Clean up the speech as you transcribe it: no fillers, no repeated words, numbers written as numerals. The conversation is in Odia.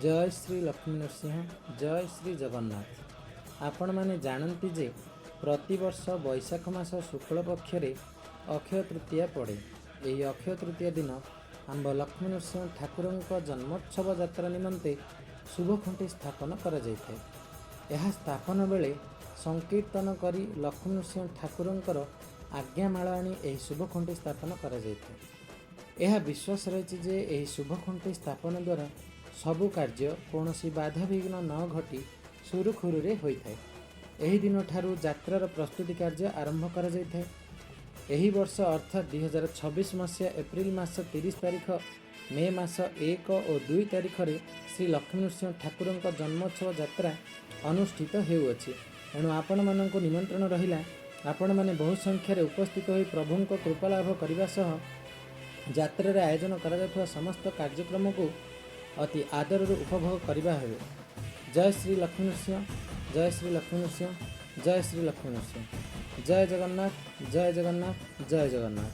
ଜୟ ଶ୍ରୀ ଲକ୍ଷ୍ମୀ ନୃସିଂହ, ଜୟ ଶ୍ରୀ ଜଗନ୍ନାଥ। ଆପଣମାନେ ଜାଣନ୍ତି ଯେ ପ୍ରତିବର୍ଷ ବୈଶାଖ ମାସ ଶୁକ୍ଳ ପକ୍ଷରେ ଅକ୍ଷୟ ତୃତୀୟା ପଡ଼େ। ଏହି ଅକ୍ଷୟ ତୃତୀୟା ଦିନ ଆମ୍ଭ ଲକ୍ଷ୍ମୀ ନୃସିଂହ ଠାକୁରଙ୍କ ଜନ୍ମୋତ୍ସବ ଯାତ୍ରା ନିମନ୍ତେ ଶୁଭଖୁଣ୍ଟି ସ୍ଥାପନ କରାଯାଇଥାଏ। ଏହା ସ୍ଥାପନ ବେଳେ ସଂକୀର୍ତ୍ତନ କରି ଲକ୍ଷ୍ମୀ ନୃସିଂହ ଠାକୁରଙ୍କର ଆଜ୍ଞାମାଳ ଆଣି ଏହି ଶୁଭଖୁଣ୍ଟି ସ୍ଥାପନ କରାଯାଇଥାଏ। ଏହା ବିଶ୍ୱାସ ରହିଛି ଯେ ଏହି ଶୁଭଖୁଣ୍ଟି ସ୍ଥାପନ ଦ୍ୱାରା ସବୁ କାର୍ଯ୍ୟ କୌଣସି ବାଧାବିଘ୍ନ ନ ଘଟି ସୁରୁଖୁରୁରେ ହୋଇଥାଏ। ଏହି ଦିନଠାରୁ ଯାତ୍ରାର ପ୍ରସ୍ତୁତି କାର୍ଯ୍ୟ ଆରମ୍ଭ କରାଯାଇଥାଏ। ଏହି ବର୍ଷ ଅର୍ଥାତ୍ 2026 ମସିହା ଏପ୍ରିଲ ମାସ 30 ତାରିଖ, ମେ ମାସ 1 ଓ 2 ତାରିଖରେ ଶ୍ରୀ ଲକ୍ଷ୍ମୀ ନୃସିଂହ ଠାକୁରଙ୍କ ଜନ୍ମୋତ୍ସବ ଯାତ୍ରା ଅନୁଷ୍ଠିତ ହେଉଅଛି। ଏଣୁ ଆପଣମାନଙ୍କୁ ନିମନ୍ତ୍ରଣ ରହିଲା, ଆପଣମାନେ ବହୁ ସଂଖ୍ୟାରେ ଉପସ୍ଥିତ ହୋଇ ପ୍ରଭୁଙ୍କ କୃପା ଲାଭ କରିବା ସହ ଯାତ୍ରାରେ ଆୟୋଜନ କରାଯାଉଥିବା ସମସ୍ତ କାର୍ଯ୍ୟକ୍ରମକୁ ଅତି ଆଦରରୁ ଉପଭୋଗ କରିବା ହେବେ। ଜୟ ଶ୍ରୀ ଲକ୍ଷ୍ମୀ ନୃସିଂହ, ଜୟ ଶ୍ରୀ ଲକ୍ଷ୍ମୀ ନୃସିଂହ, ଜୟ ଶ୍ରୀ ଲକ୍ଷ୍ମୀ ନୃସିଂହ। ଜୟ ଜଗନ୍ନାଥ, ଜୟ ଜଗନ୍ନାଥ, ଜୟ ଜଗନ୍ନାଥ।